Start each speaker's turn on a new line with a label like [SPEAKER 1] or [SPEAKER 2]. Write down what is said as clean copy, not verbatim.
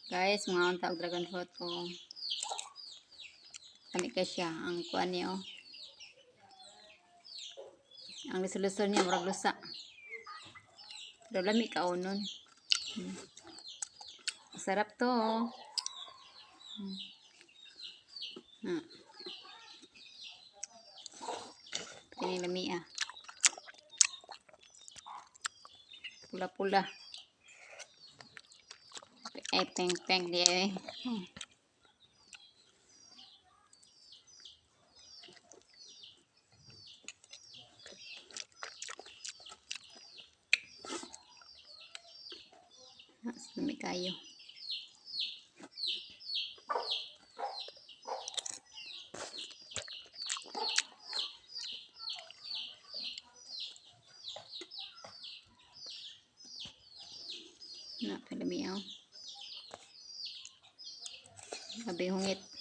[SPEAKER 1] Guys, mangaon ta og dragon fruit ko. Lami kay siya ang kuan niya oh. Ang lisod niya murag lusa. Pero lami kaunon. Masarap to oh. Ah. Kini lami ah. Pula-pula. Eh, peng peng di eh. Ah, lami kayo. Na, palami aw. Abi hungit.